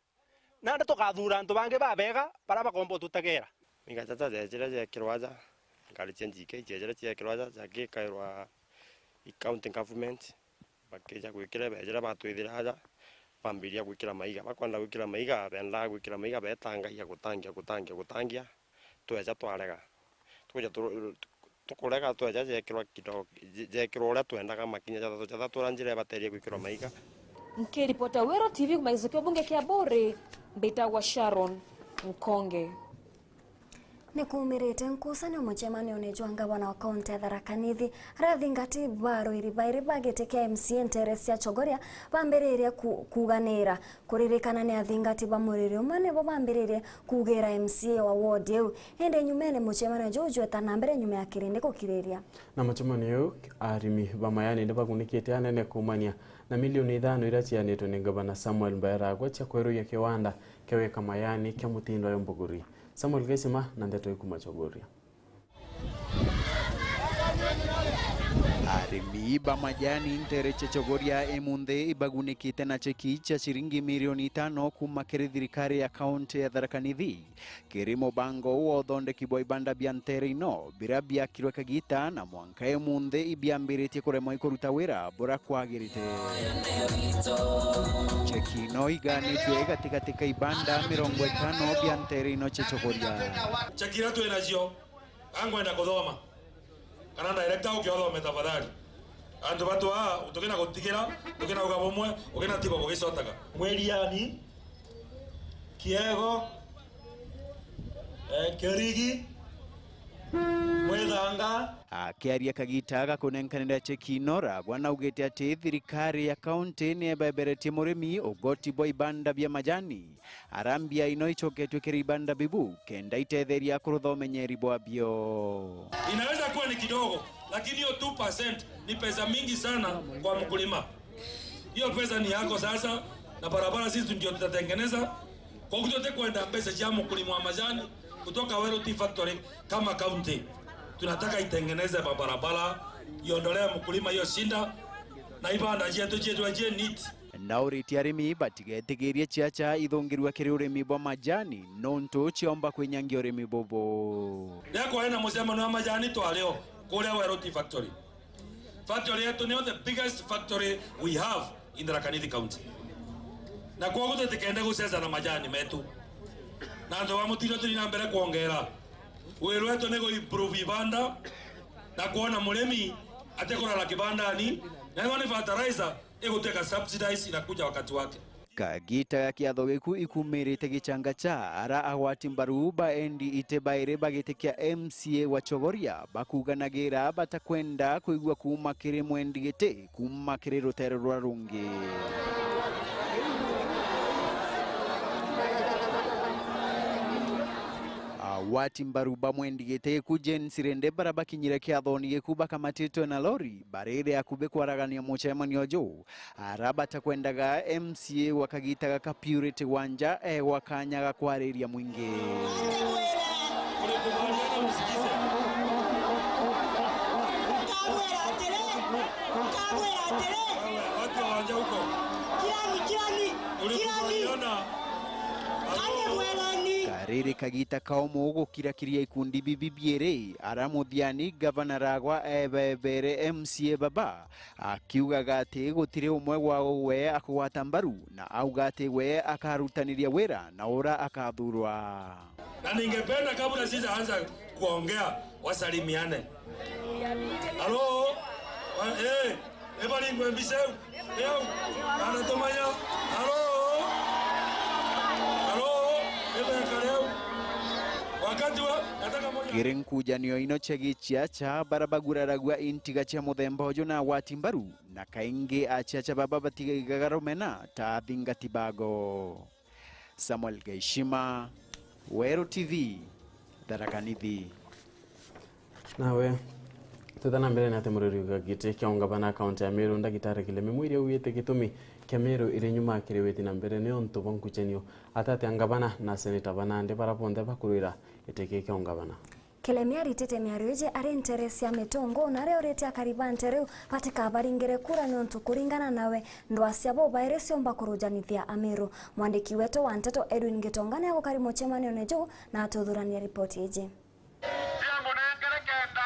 nandi tukathura antu bangi babega baria bakomba ututegera. Maiga jaja jejire jekirwa aja, Ngari cia G K cia jiria ciekirwa aja, jagikairwa i county government, bakija gwikira, bejira batwithira aja, bambiria gwikira maiga. Bakwenda gwikira maiga, bendaa gwikira maiga, betangagia, gutangia, gutangia, gutangia, tweja twarega. Twija tu-, tukurega, tweja jekirwa kidogo, je-, jekirwa uria twendaga, makinya jathatu, jathatu uria njira ibaterie gwikirwa maiga. Nkiripota Weru T V kuma gicigo kia ubunge kia Buuri, mbitagwa Sharon Nkonge. Ni kuumirite nkucanio mucemanione jwa ngavana wa kaunti ya Tharaka Nithi, aria athingati ba arwiri bairi ba giti kia M C A nteere cia Chogoria bambiririe ku-, kuuganira. Kuririkana ni athingati ba muriri umwe nibo bambiririe kuugira M C A wa ward iu. Indi nyumene mucemanio juu jweta na mbere nyuma ya kirindi gukiriria. Na mucemanio iu, arimi ba majani ni bagunikite anene kuumania na milioni ithano iria cianitwe ni ngavana Samuel Mbairagwa cia kweruria kiwanda kia wika majani kia mutindo ya mbuguri. Samuel Gaisima na ndeto ikuma Chogoria. Arimi ba majani nteere cia Chogoria imunthi ibagunikite na cheki cia ciringi milioni itano kuuma kiri thirikari ya kaunti ya Tharaka Nithi, kiri mubango wa uthondeki bwa ibanda bia nteere ino, biria biakirwe kagita na mwanka imunthi ibiambiritie kuremwa ikuruta wira buria kwagirite. Cheki ino iganitwe gatigati ka ibanda mirongo itano bia nteere ino cia Chogoria. Cheki iria twi nacio, angwenda kuthoma, kana director uke uthome tafadhali. Antu batu aa, tukina gutigira, tukina uga bumwe, ukina tibo bugicotaga. Mweriani, Kiego, eh, Kirigi, Mwithanga. Akiaria kagita ga kunenkanira cheki ino, Ragwa naugite ati thirikari ya kaunti ni ebeberetie murimi ugoti bwa ibanda bia majani. Arambia ino icoketwe kiri ibanda bibu, kenda itetheria kurutha umenyeri bwabio. Inaweza kuwa ni kidogo, lakini hiyo two percent ni pesa mingi sana kwa mkulima. Hiyo pesa ni yako sasa, na barabara sisi ndio tutatengeneza. Kwa hivyo, tukwenda pesa ya mkulima wa majani kutoka Weru Tea Factory kama county. Tunataka itengeneze mabarabara, iondolee mkulima hiyo shida, na ibanda cietu cietwe cie neat. Na uritie arimi batigetigirie ciaca ithungirua kiri urimi bwa majani, nontu ciomba kwinyangia urimi bubu. Riakwa ena mucemanio wa majani twario kuria Weru Tea Factory. Factory yetu niyo the biggest factory we have in Tharaka Nithi County. Na kwoguo tutikende guceza na majani metu. Na antu ba mutiro turi na mbere kwongera. Wira wetu ni gu improve ibanda na kwona murimi atikurara kibandani, na ethwa ni fertilizer iguteka subsidize inakuja wakati wake. Kagita ga kiatho giku ikumirite gichanga cha ara agwati mbaru ba endi ite bairi ba giti kia M C A wa Chogoria bakuganagira batakwenda kwigua kuuma kiri mwendi giti kuuma kiri rutere ruria rungi. Agwati mbaru ba mwendi giti ku Jane Sirende bara bakinyire kiathoni giku bakamatitwe na lori bariri akubi kwaragania mucemanio juu. Ara batakwendaga M C A wa kagita gaka Purity Wanja egwa kanya ga kwariria mwingi. Kariri kagita kaomo gukirakiria ikundi bibi biiri, ara muthiani gavana Ragwa ebebere M C A baba, akiugaga ati gutiri umwe wao we akugwata mbaru, na auga ati we akarutaniria wira na ura akathurwa. Na ningependa kabla sijaanza kuongea, wasalimiane. Halo? Wa-, eh, ebaringwe mbica eu. Eu, anatomanya. Halo? Halo? Ebeka leo. Wakati wa, nataka moja. Kiri nkujanio ino cia gichiacha, bara baguraragua intiga cia muthemba uju na agwati mbaru, na kaingi achiacha baba batigaga rumena ta athingati bago. Samuel Gaishima, Weru T V, Tharaka Nithi. Nawe, twita na mbere ni ati muriri wa giti kia ungavana kaunti ya Meru, Ndagitari Kilemi Mwiri augite gitumi kia Meru iri nyuma kiri witi na mbere ni untu bwa nkuchanio atati a ngavana na seneta banandi bara bonthe bakurwira giti kii kia ungavana. Kilemi aritite miario iji ari ntere cia Mitungu, na ariurite akari ba ntere iu batikabaringire kura niuntu kuringana nawe, ndwaa ciabo bairi ciumba kurujanithia Ameru. Mwandiki wetu wa nteto Edwin Gitonga ni agukari mucemanione juu na atuthurania ripoti iji. Ciangu ni ngiri kenda.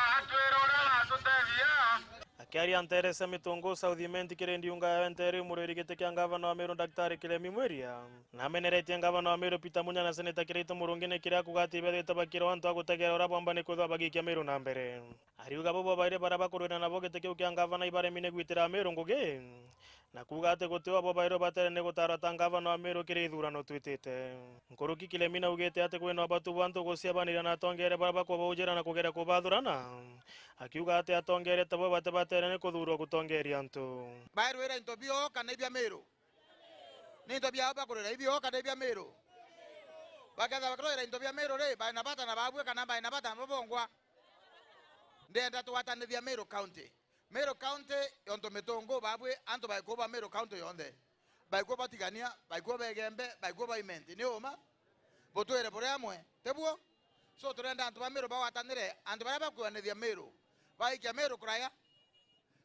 Akiaria nteere cia Mitungu South Imenti kiri ndiunga ya nteere iu, muriri giti kia ngavana wa Meru Daktari Kilemi Mwiria, nameneretie ngavana wa Meru Peter Munya na Seneta Kiraitu Murungi ni kiria akuuga ati ibethitwe bakirwa antu a gutegera uria bomba ni kwithwa bagikia Meru na mbere. Ariuga bo bobairi baria bakurwira nabo giti kiu kia ngavana ibaremi ni gwitira Meru ngugi, na kuuga ati guti o bobairi batere ni gutaarwa ta ngavana wa Meru kiri ithurano twitite. Nkuruki Kilemi naugite ati kwina ubatu bwa antu guciabanira na atongeria baria bakubaujira na kugeria kubathurana, akiuga ati atongeria tabo bati batere ni kuthuurwa gutongeria antu. Bairwira into bio kana ibia Meru? Ni into biao bakurwira, ibio kana ibia Meru? Bakethira bakirwira into bia Meru ri, baina bata na babue kana baina bata na babongwa? Ndenda tugwatanithia Meru County. Meru County yontu Mitungu babui antu baikuo ba Meru County yonthe. Baikuo ba Tigania, baikuo ba Igembe, baikuo ba Imenti. Ni uma? Butwire buri amwe, tibuo? So turenda antu ba Meru bagwatanire, antu baria bakuanithia Meru. Baikia Meru kuraya.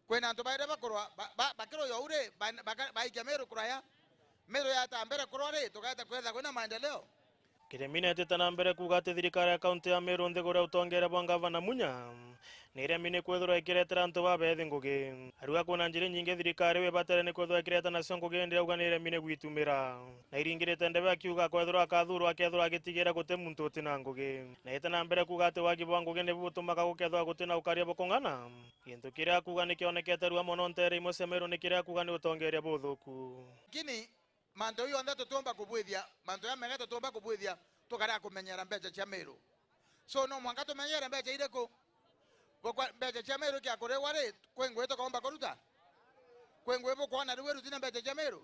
Kwina antu bairi bakurwa, ba-, ba-, bakirwa uu ri, ba-, baka-, baikia Meru kuraya. Meru yata mbere kurwa ri, tugaeta kwetha kwina maendeleo. Kiremi netite na mbere kuuga ati thirikari ya kaunti ya Meru nthiguru ya utongeria bwa ngavana Munya ni iremi ni kwithirwa ikiretera antu babethi ngugi. Ariuga kwina njira inyingi thirikari iu ibatere ni kwithirwa ikireta nacio ngugi, indi auga ni iremi ni gwitumira. Na iringirite ndebe akiuga kwethirwa akathuurwa akethirwa agitigira guti muntu uti na ngugi. Netite na mbere kuuga ati wagi bwa ngugi nibu butumaga gukethirwa guti na ukaria bukung'ana, gintu kiria akuuga ni kionekete rua mono nteere imwe cia Meru, ni kiria akuuga ni utongeria buthuku. Lakini mantu jau jonthe tutiumba kubwithia, mantu jamega tutiumba kubwithia tukarega kumenyera mbeca cia Meru. So no mwanka tumenyere mbeca iriku? Bukwa-, mbeca cia Meru ikia kurigwa ri, kwi ngugi tukaumba kuruta? Kwi ngugi bukwona riu iruti na mbeca cia Meru?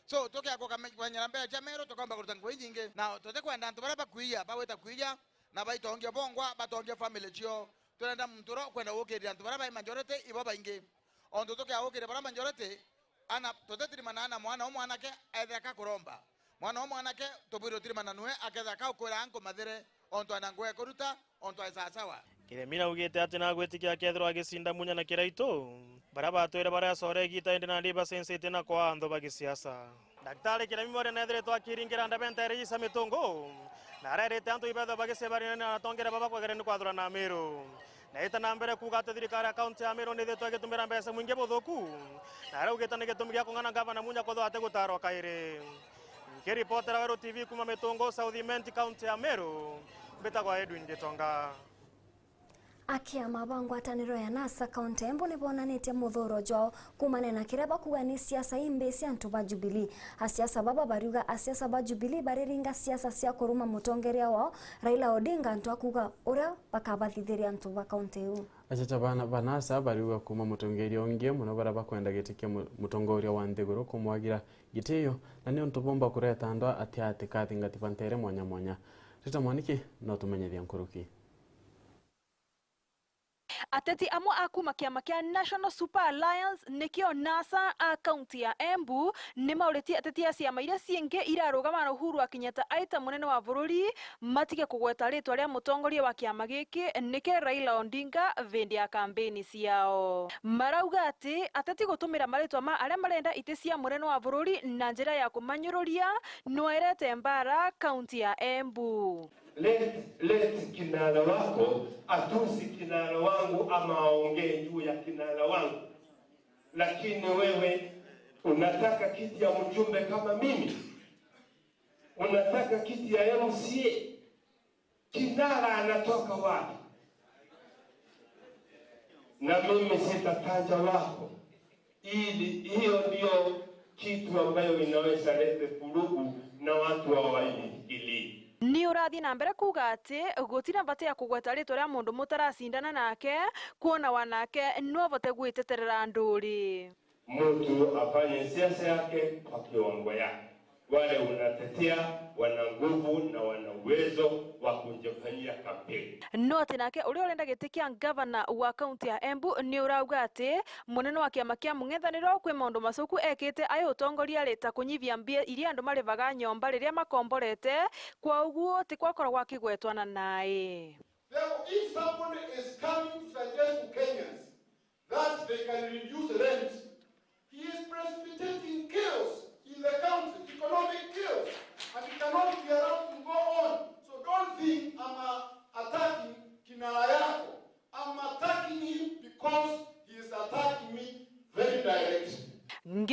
So tukia kumenyera mbeca cia Meru tukaumba kuruta ngugi inyingi. Na tutikwenda antu baria bakwiya, bagwita kwiya, na baitongia bongwa, batongia family cio. Turenda muntu uria ukwenda gukirira antu baria bai majority ibo baingi. Ontu tukia gukirira baria majority, ana, tutitirimana na mwana u mwanake etheka kuromba. Mwana u mwanake tubwire utirimana nwe aketheka ukwira anku mathire, ontu ana ngugi ekuruta, ontu ai sawasawa. Kiremi naugite ati nagwitikia akethirwa agicinda Munya na Kiraitu, baria batwire baracore igita indi nandi bacencetie na kwaa anthu ba gisiasa. Daktari Kiremi Mwiria nethiritwe akiringira ndebe nteere iji cia Mitungu, na arerite antu ibethwe bagicebania na atongeria baba kwegeria ni kwathurana Meru. Naite na mbere kuuga ati thirikari ya kaunti ya Meru nithitwe igitumira mbeca mwingi buthuku, na araugite ni gitumi gia kung'ana ngavana Munya kwithirwa atigutaarwa kairi. Nkiripotera Weru T V kuuma Mitungu, South Imenti, kaunti ya Meru, mbitagwa Edwin Gitonga. Akiama ba ngwataniro ya NASA kaunti ya Embu ni bonanitie muthuuro jwao kuumania na kiria bakuuga ni siasa imbi cia antu ba Jubilee. Asiasa baba bariuga asiasa ba Jubilee bariringa siasa cia kuruma mutongeria wao Raila Odinga, antu a kuuga uria bakabathithiria antu ba kaunti iu. Achacha bana ba NASA bariuga kuuma mutongeria ungi mono baria bakwenda giti kia mu-, mutongoria wa nthiguru kumwagira gitio, na ni untu bumba kureta andu atia atikathingati ba nteere mwanya mwanya. Rita Mwaniki no tumenyethia nkuruki. Ateti amwe a kuuma kiama kia National Super Alliance, nikio NASA, a kaunti ya Embu ni mauritie ateti a ciama iria ciingi irarugama na Uhuru wa Kenyatta aita munene wa bururi matige kugweta ritwa ria mutongoria wa kiama giki, niki Raila Odinga, vindi ya kambeni ciao. Marauga ati ateti gutumira maritwa ma aria marenda iti cia munene wa bururi na njira ya kumanyururia nwairete mbara kaunti ya Embu. Let, let kinara wako atusi kinara wangu ama aongee juu ya kinara wangu. Lakini wewe unataka kiti ya mjumbe kama mimi? Unataka kiti ya M C A? Kinara anatoka wapi? Na mimi sitataja wako. Ili, hiyo ndio kitu ambayo inaweza lete vurugu na watu hawaifikirii. Ni urathii na mbere kuuga ati gutina bata ya kugweta ritwa ria mundu mutaracindana nake, kwona wanake no abote gwiteterera nduri. Mtu afanye siasa yake kwa kiwango yake. Wale unatetea wana nguvu na wana uwezo wa kujifanyia kampeni. No ati nake uria urenda giti kia ngavana wa kaunti ya Embu ni urauga ati munene wa kiama kia mung'ethaniro kwi maundu macuku ekite ai utongoria ri ta kunyivia mbia iria andu marivaga nyomba riria makomborete, kwa uguo ti kwakoragwa akigwetwa na nae. Therefore, if somebody is coming to suggest to Kenyans that they can reduce rent, he is precipitating chaos in the country, economic chaos, and it cannot be allowed to go on. So don't think I'm, uh, attacking Kinara yako. I'm attacking him because he is attack-,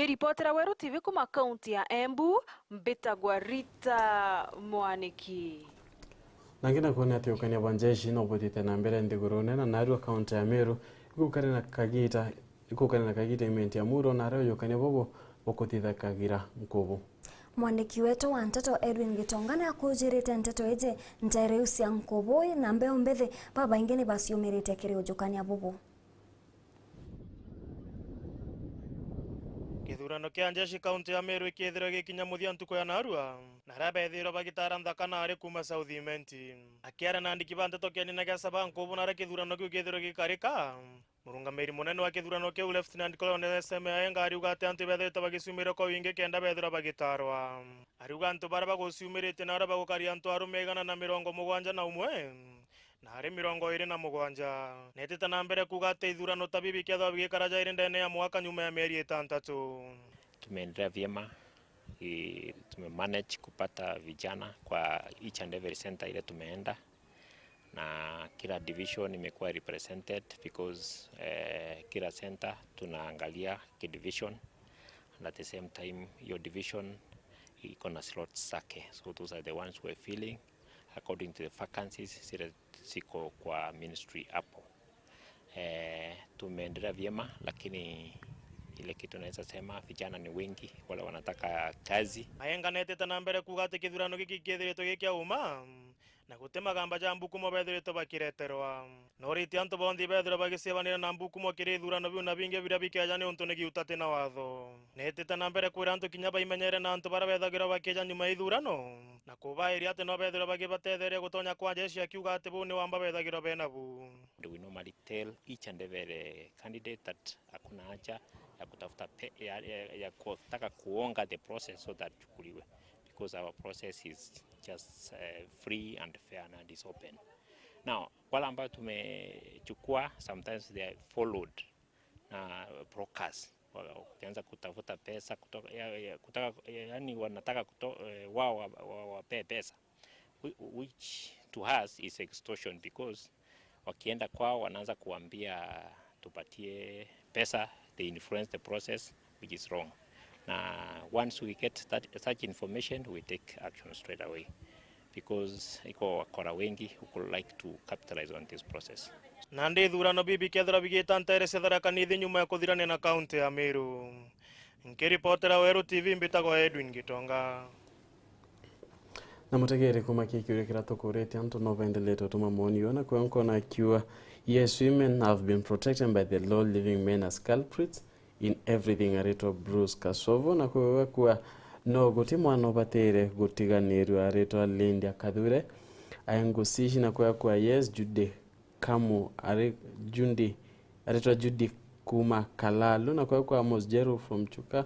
Ripotera Weru T V kuma kaunti ya Embu, mbitagwa Rita Mwaniki. Na ngina kwona ati ukania bwa njeshi no buthite na mbere nthigurune na narua kaunti ya Meru, ikukania na kagita, ikukania na kagita imenti ya muro na aria uyukania bubu bukuthithakagira nkubu. Mwandiki wetu wa nteto Edwin Gitonga ni akujirite nteto iji ntere iu cia nkubu na mbeu mbithi, babaingi ni baciumirite kiri ujukania bubu. Kithurano kia njeshi kaunti ya Meru ikithirwa gikinya muthia ntuku ya narua, na aria bethirwa bagitara nthaka naari kuuma South Imenti. Akiaria na andiki ba nteto kienine gia Saba nkubu naria kithurano kiu gikithirwa gikarika, murungamiri munene wa kithurano kiu Lieutenant Colonel S M Ayenga ariuga ati antu ibethirite bagiciumirwa kwa wingi kenda bethirwa bagitarwa. Ariuga antu baria baguciumiritie na aria bagukaria antu arume igana na mirongo mugwanja na umwe, na ari mirongo iri na mugwanja. Netite na mbere kuuga ati ithurano ta bibi ikethirwa bigikara jairi ndene ya mwaka nyuma ya mieri itantatu. Tumeendelea vyema, i-, tumemanage kupata vijana kwa each and every center ile tumeenda, na kila division imekuwa represented because, eh, kila center tunaangalia ki division, and at the same time hiyo division iko na slots zake, so those are the ones we're filling according to the vacancies zile ziko kwa ministry hapo. Eh, tumeendelea vyema, lakini ile kitu naweza sema, vijana ni wengi wale wanataka kazi. Ayenga netite na mbere kuuga ati kithurano giki kiethiritwe gi kia uma, na guti magamba ja mbukumo bethiritwe bakireterwa. Noritie antu bonthe bethirwa bagicibanira na mbukumo kiri ithurano biu na bingi biria bikeja ni untu ni giutati na watho. Netite na mbere kwira antu kinya baimenyere na antu baria bethagirwa bakija nyuma ya ithurano, na kubairia ati no bethirwa bagibatetheria gutonya kwa jeshi, akiuga ati buu ni wamba bethagirwa benabu. We normally tell each and every candidate that hakuna haja ya kutafuta pe-, ya, ya, ya kutaka kuonga the process so that chukuliwe, because our process is just, eh, free and fair and is open. Now, wale ambao tumechukua, sometimes they are followed na brokers. Wa-, wakianza kutafuta pesa kutoka, ya, ya, kutaka, ya, yani wanataka kuto-, eh, wao wa-, wa-, wapee pesa. Whi-, which to us is extortion, because wakienda kwao wanaanza kuambia, "Tupatie pesa," they influence the process, which is wrong. Na once we get that, such information, we take action straight away, because iko wakora wengi who could like to capitalize on this process. Nandi ithurano bibi kethira bigita ntere cia Tharaka Nithi nyuma ya kuthirania na kaunti ya Meru. Nkiripotera Weru T V, mbitagwa Edwin Gitonga. Na mutegeri kuma ki kiuria kiria tukuritie antu no bendelete utuma moni yo, na kwio nkona akiuga, "Yes, women have been protected by the law, leaving men as culprits in everything," aritwa Bruce Kasovo, na kwio akua, "No guti mwana ubatire gutiganirua," aritwa Lydia Kathure. Aengucici na kwio akua, "Yes, Judy Kamu," ari Judy, aritwa Judy kuma Kalalu, na kwio kwa Amos Jeru from Chuka.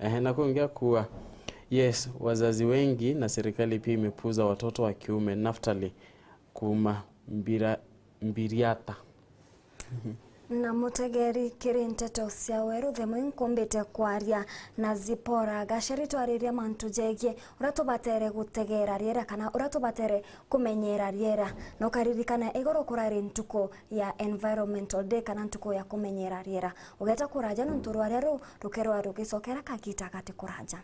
Ehe, na kungi akua, "Yes, wazazi wengi na serikali pia imepuuza watoto wa kiume." Naftali kuma Mbira-, Mbiriata. Na mutegeri, kiri nteto cia Weru, themo inkumbite kwaria na Zipora Gacheri twariria mantu jegie uria tubatere gutegera riera kana uria tubatere kumenyera riera. Na ukaririkana igoro kurari ntuku ya Environmental Day kana ntuku ya kumenyera riera. Ugeta kuraja nontu rwaria ruu rukerwa rugicokera kagita gati kuraja.